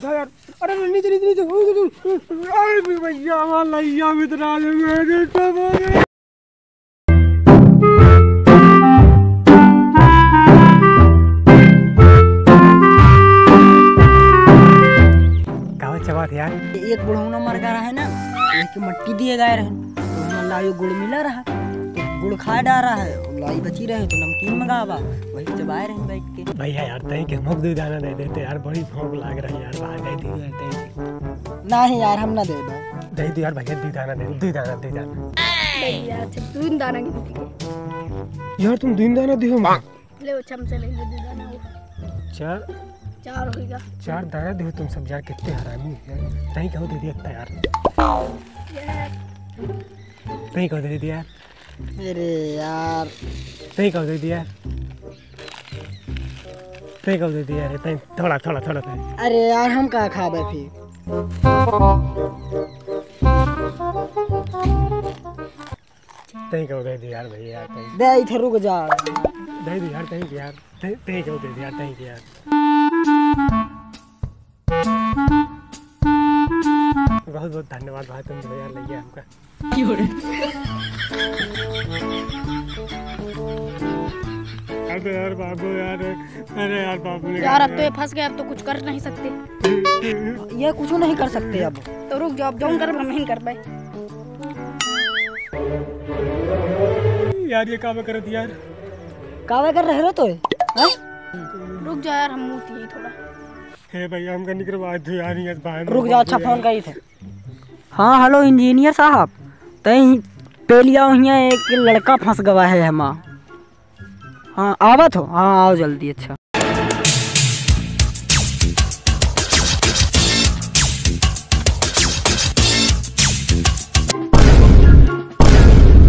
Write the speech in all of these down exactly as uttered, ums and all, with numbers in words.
यार, अरे नीचे, नीचे, नीचे, अरे भैया, हमार लइया मित्र आ गए, मेरे तो गाँव चबात यार। एक बुढ़ौना मर गया रहे ना, एक मट्टी दिए गए रहे, तो हमार लाइयो गुड़ मिला रहा, तो गुड़ खा डारा है, और लाई बची रहे तो नमकीन मंगावा, वही चबाए रहे बैठ के। भैया यार, तई के हमको दुई दाना दे देते यार, बड़ी भूख लाग रही यार, बाहर दे दी यार, तई के। नहीं यार, हम ना देबे। दे दी यार भैया, दुई दाना दे, दुई दाना, दुई दाना। भैया, अच्छा, दुई दाना की दे दी। यार, तुम दुई दाना दियो हमको। ले, वो चमचे ले, ले, दे देना वो। चार। चार होइगा। चार दाना दियो तुम सब यार, कितने हरामी है। तई कहो दे दिया यार। यार। तई कहो दे दिया यार। अरे यार। तई कहो दे दिया यार। तई कहो दे दिया यार। तई थोड़ा, थोड़ा, थोड़ा, थोड़ा। अरे यार, हम का खाबे फिर? तई कहो दे दे यार भैया, यार, तई। दे, इधर रुक जा। दे दे यार, तई के यार। तई, तई कहो दे दे यार, तई के यार। बहुत बहुत धन्यवाद भाई, तुम जो यार लइया हमका। अरे यार बाबू यार, अरे यार बाबू ने यार, अब तो ये फंस गए, अब तो कुछ कर नहीं सकते। ये कुछ नहीं कर सकते अब। तो रुक जाओ, अब जौन करब हम नहीं करबे। यार, ये कावे करत यार? कावे कर रहे रे तो, हैं? रुक जा यार, हम मूत ही थोड़ा। हे भैया, हमका निकलवा दो यार, ये बाहर रुक जा, अच्छा, फोन करी थे। हाँ, हेलो इंजीनियर साहब, तई पेलिया हियाँ एक लड़का फंस गवा है हमा। हाँ, आवत हो? हाँ, आओ जल्दी। अच्छा।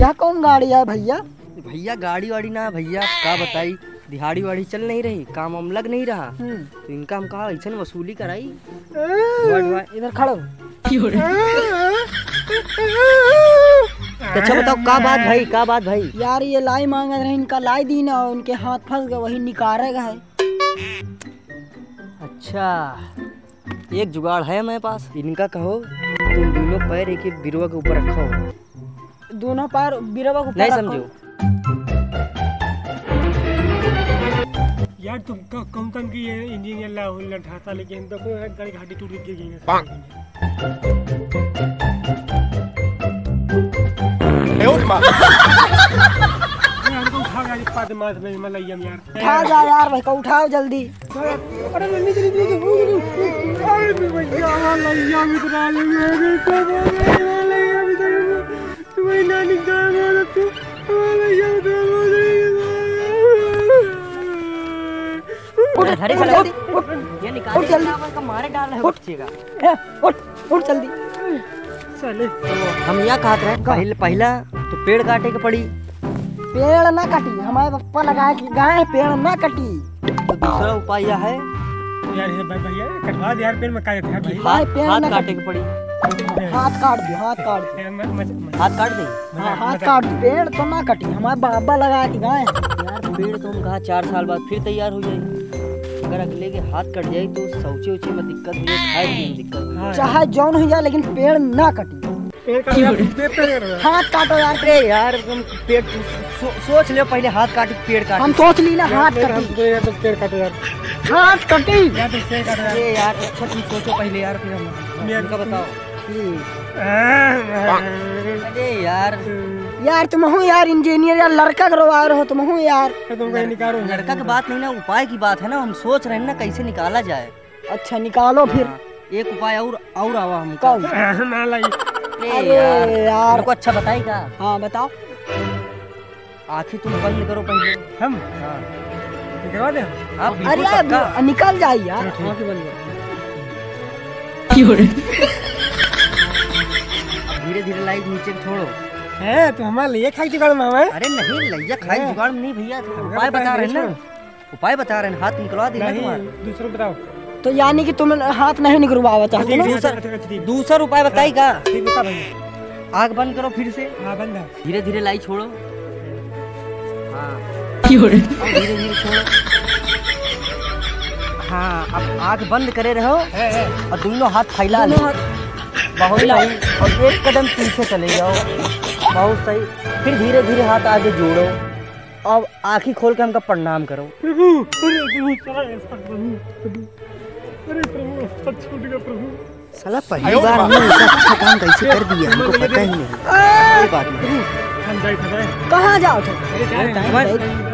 यह कौन गाड़ी है भैया? भैया, गाड़ी वाड़ी ना भैया, का बताई, दिहाड़ी वाड़ी चल नहीं रही, काम वाम लग नहीं रहा, हम्म। तो इनका हम कहा ऐसन वसूली कराई। वाह, वाह। इधर खड़ो। तो अच्छा बताओ, का बात भाई, का बात भाई? यार, ये लाई मांगत रहे, इनका लाई दी ना, उनके हाथ फंस गए, वही निकारे गए। अच्छा, एक जुगाड़ है मेरे पास। इनका कहो, तुम दोनों पैर एक एक बिरवा के ऊपर रखो। दोनों पैर बिरवा के ऊपर नहीं रखो। समझो। यार, तुम क-, कौन कौन की ये इंजीनियर ला-, लठाता, लेकिन हम तो कोई गाड़ी घाटी टूट के गिर गई है। ए, उठ मार। अरे, हमको उठाओ यार, इस पास मार में, मतलब, ये हम यार। उठा जा यार, भाई को उठाओ जल्दी। अरे, नीचे, नीचे, नीचे। अरे, भैया, हमारा लइया मित्र आ गया, मेरे को बोल रहे हैं, हमारा लइया मित्र। तुम्हारी नानी का बोल रहे तू, हमारा लइया मित्र बोल रहे हैं। उठ, अरे, उठ साला, जल्दी, उठ। ये निकाल उठ जल्दी। का मारे डाल है उठ। बच्चे का। ए, उठ, उठ जल्दी। साले। हम या कहत रहे, का? पहले, पहला तो पेड़ काटे के पड़ी। पेड़ ना कटी, हमारे पप्पा लगाए कि गाय पेड़ ना कटी। तो दूसरा उपाय यह है। यार, हे भाई, भैया, कटवा दे यार, पेड़ में काटे थे, भाई। कि भाई, हाथ, पेड़ हाथ ना काटे कटी। के पड़ी। हाथ काट दे, हाथ काट दे। ए, म-, मज-, मज-, हाथ काट दे। हाँ, मजाक, हाथ मजाक। काट दे, पेड़ तो ना कटी, हमारे बाबा लगाए कि गाय। यार, पेड़ तो हम कहा चार साल बाद फिर तैयार हो जाए। अगर अगले के हाथ कट जाए तो शौचे उचे में दिक्कत हो जाए, खाए पीए में दिक्कत हो जाए। हाँ। चाहे जौन हो जाए, लेकिन पेड़ ना कटी। पेड़ का यार, दे पेड़। हाथ काटो यार। अरे यार, तुम पेड़ सो-, सोच ले पहले, हाथ काट पेड़ काट। हम सोच ली ना, यार, हाथ मेरे कटी। हम तो यार, तुम पेड़ काटो यार। हाथ कटी। यार, तुम पेड़ काटो यार। अरे यार, अच्छा तुम सोचो पहले यार, फिर हम, यार, इनका बताओ। अरे यार। यार, तुम हो यार इंजीनियर यार, लड़का के रोवा रहो तुम हो यार। तो तुम कहीं निकालो। लड़का की बात नहीं ना, उपाय की बात है ना, हम सोच रहे हैं ना कैसे निकाला जाए। अच्छा, निकालो फिर। हाँ, एक उपाय और, और आवा हमका। कौन? ना लाई। ए अरे यार, यार। हमको अच्छा बताई का? हाँ, बताओ। आँखें तुम बंद करो पहले। हम? हाँ। निकलवा दे? आप बिल्कुल अरे यार, पक्का। निकल जाई यार। चलो, ठीक। आँखें बंद करो। अब धीरे धीरे लाई नीचे छोड़ो। है, तू हमारे लिए खाई जुगाड़ में है? अरे नहीं, लइया खाई हाँ। जुगाड़ में नहीं भैया, तो हमका उपाय बता बता रहे हैं ना। छोड़ो। उपाय बता रहे हैं, हाथ निकलवा देना नहीं, तुम्हारा। दूसरा बताओ। तो यानी कि तुम हाथ नहीं निकलवावा चाहते ना? दूसर, अच्छा, अच्छा, ठीक। दूसर उपाय बताई का? ठीक बता भैया। आँख बंद करो फिर से। हाँ, बंद है। धीरे धीरे लाई छोड़ो। हाँ। क्यों रे? और धीरे धीरे छोड़ो। हाँ, अब आँख बंद करे रहो और दोनों हाथ फैला लो। बहुत सही। और एक कदम पीछे चले जाओ। बहुत सही। फिर धीरे धीरे हाथ आगे जोड़ो। अब आँखी खोल के हमका प्रणाम करो। प्रभु, अरे प्रभु, साला ऐसा प्रभु, प्रभु, अरे प्रभु, हाथ छूट गया प्रभु। साला पहली बार हमें ऐसा अच्छा काम कैसे कर दिया, हमको पता ही नहीं। कोई बात नहीं। हम जाए थे। कहाँ जाओ थे? अरे जाए थे।